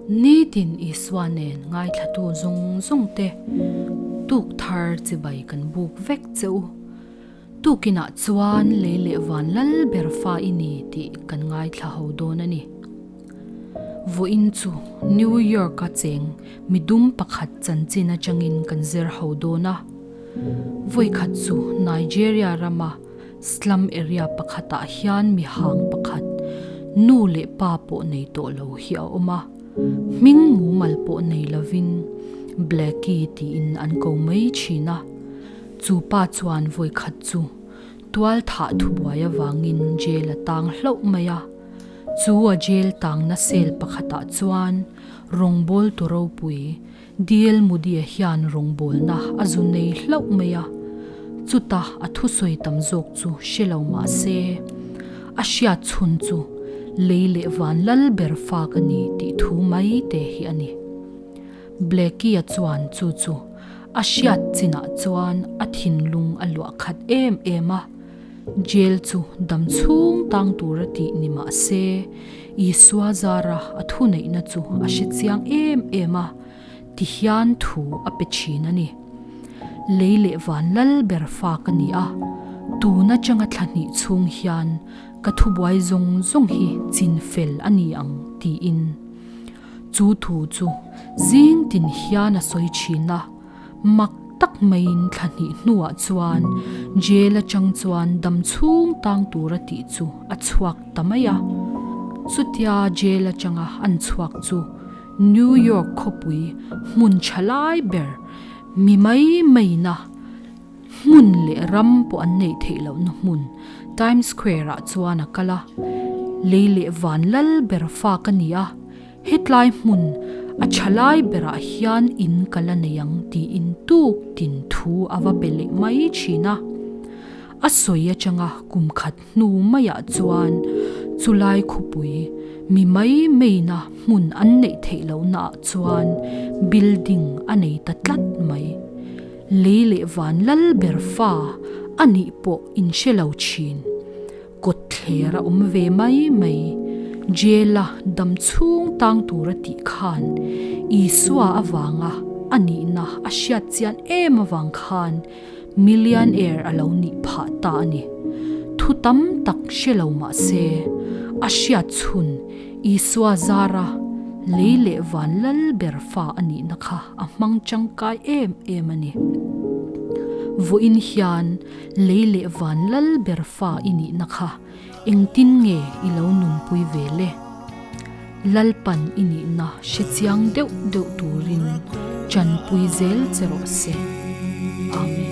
Nitin Isua nen ngaithlatu zawng zawng te tuk thar chibai kan buk vek che u. Tukinah chuan lei leh van lal ber fa i ni tih kan ngaithla ho dawn a ni. Vawiin chu New York-a cheng midum pakhat chanchin atangin kan zir ho dawn a. Vawikhat chu Nigeria rama slum area pakhatah hian mihang pakhat nu leh pa pawh nei tawh lo hi a awm a. Hming mumal pawh nei lovin Blackie tiin an ko mai thin a. Chu pa chuan vawikhat chu tual thah thubuai avangin jail a tang hlauh mai a. Chu a jail tangna cell pakhatah chuan rawngbawltu ropui DL Moody-a hian rawngbawlna a zu nei hlauh mai a. Chuta a thusawi tam zawk chu hre lo mah se, a hriat chhun chu lei leh van lal ber fa ka ni tih thu mai te hi a ni. Blackie-a chuan chu chu a hriat chinah chuan a thinlung a luah khat em em a, jail chu dam chhung tang tur a tih ni mah se, Isua zara a thuneihna chu a hre chiang em em a, ti hian thu a pe thin a ni. Lei leh van lal ber fa ka ni a, tun atanga thla hnih chhung hian ka thubuai zawng zawng hi chin fel a ni ang tiin. Chu thu chu zing tin hian a sawi thin a, mak tak maiin thla hnih hnuah chuan jail atang chuan dam chhung tang tura tih chu a chhuak ta mai a. Chutia jail atanga an chhuak chu New York khawpui hmun tha lai ber mi mai maina hmun leh ram pawh an neih theih lohna hmun Times Square ah chuan a kal a, lei leh van lal ber fa ka ni a, hetlai hmun a tha lai berah hian in ka la nei ang tiin tuk tin thu a va pe leh mai thin a. A sawi atanga kum khat hnu maiah chuan chulai khawpui mi mai maina hmun an neih theih lohnaah chuan building a nei ta tlat mai. Lei leh van lal ber fa a nih pawh in hre lo thin. Kawt thler a awm ve mai mai. Jail-a dam chhung tang tur a tih khan Isua avanga a nihna a hriat chian em avang khan Millionaire a lo nih phah ta a ni. Thu tam tak hre lo mah se, a hriat chhun Isua zara lei leh van lal ber fa a nihna kha a hmang tangkai em em a ni. Vawiin hian lei leh van lal ber fa i nihna kha engtin nge i lo nunpui ve le? Lalpan i nihna hre chiang deuh deuh turin chanpui zel che rawh se. Amen.